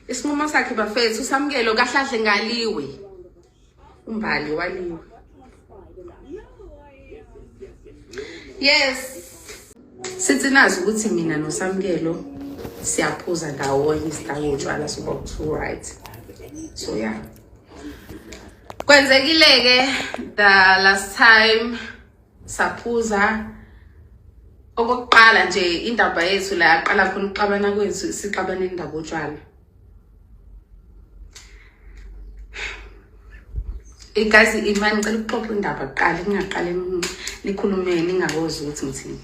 Isinqumo sakhe bafethu uSamkelo kahlahle ngaliwe. Umbali waliwe. Yes. Sithi nazi ukuthi mina noSamkelo siyaphuza ndawonye sidakwe utshwala soba two right. So yeah. Kwenzekile ke the last time saphuza okokuqala nje indaba yethu la yaqala khona ukuxabana kwethu sixabane indaba otshwala igazi imani ngicela ukuxoxa indaba kuqala ningaqale nikhulume ningakozi ukuthi ngithini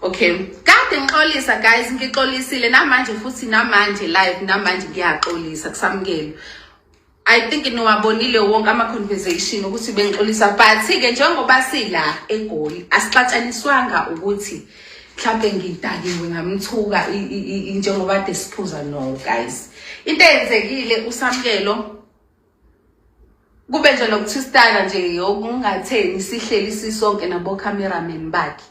okay kade ngixolisa guys ngixolisile namanje futhi namanje live namanje ngiyaxolisa kusamukelo I think niwabonile wonke ama conversation ukuthi bengixolisa but ke njengoba sila eGoli asixatshaniswanga ukuthi mhlambe ngidakiwe ngamthuka njengoba kade siphuza no guys into eyenzekile usamkelo kube nje nokuthistana nje okungatheni sihleli sisonke nabo cameraman bakhe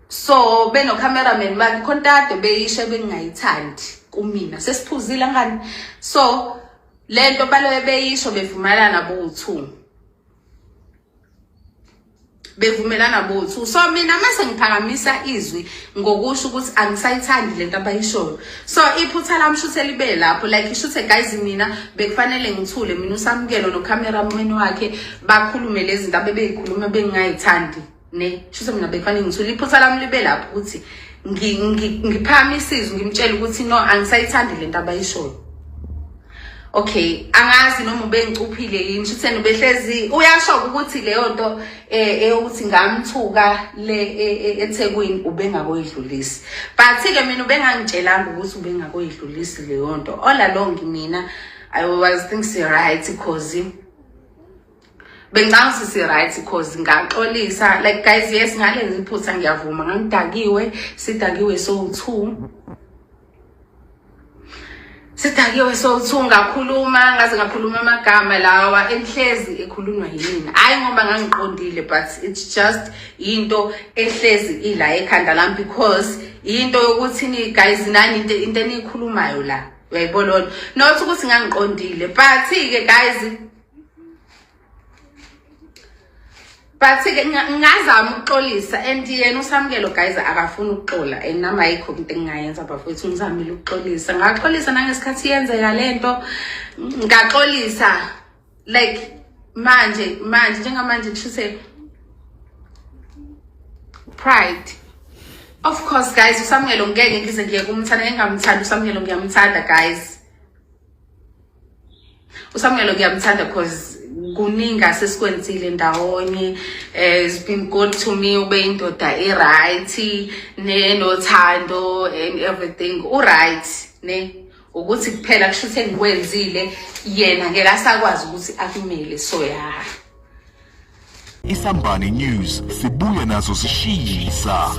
so beno cameraman bakhe khontade beyishe bengingayithandi kumina sesiphuzile ngani so lento baloye beyisho bevumelana bo-two bevumelana bo-two so mina mase ngiphakamisa izwi ngokusho ukuthi angisayithandi lento abayishoyo so iphutha lami shuthe libe lapho like ishuthe guys mina bekufanele ngithule mina usamukelo nocameraman wakhe bakhulume lezi zinto abebeyikhuluma bengingayithandi ne shuse mina bekufanele ngithule iphutha lami libe lapho ukuthi ngiphakamisa izwi ngimtshele ukuthi no angisayithandi lento abayishoyo okay angazi noma ubengicuphile yini shutheni ubehlezi uyasho ukuthi leyo nto eh, eyokuthi ngamthuka le e, e, eThekwini ubengakoyidlulisi but ke mina ubengangitshelanga ukuthi ubengakoyidlulisi leyo nto all along mina i was thinking right because bengicabanga ukuthi si-right cause ngaxolisa like guys yes ngalenza iphutha ngiyavuma ngangidakiwe sidakiwe sowu-two sidakiwe sowu-two ngakhuluma ngaze ngakhuluma amagama lawa enhlezi ekhulunywa yimina hhayi ngoba ngangiqondile but it's just into ehlezi ila ekhanda lami because into yokuthi ni guys nani into into eniyikhulumayo la uyayibona not ukuthi ngangiqondile but-ke guys but ke ngazama ukuxolisa and yena usamukelo guys akafuni ukuxola and nami ayikho into engingayenza bafowethu ngizamile ukuxolisa ngaxolisa nangesikhathi yenzeka lento ngaxolisa like manje manje njengamanje kushuse pride of course guys usamukelo ngeke ngize ngiye kumthanda ngingamthandi usamukelo ngiyamthanda guys uSamukelo ngiyamthanda cause kuningi asesikwenzile ndawonye eh it's been good to me ube indoda e-right nenothando and everything u-right ne ukuthi kuphela kusho ukuthi engikwenzile yena ngeke asakwazi ukuthi akumele so ya Isambane News sibuya nazo sishisa.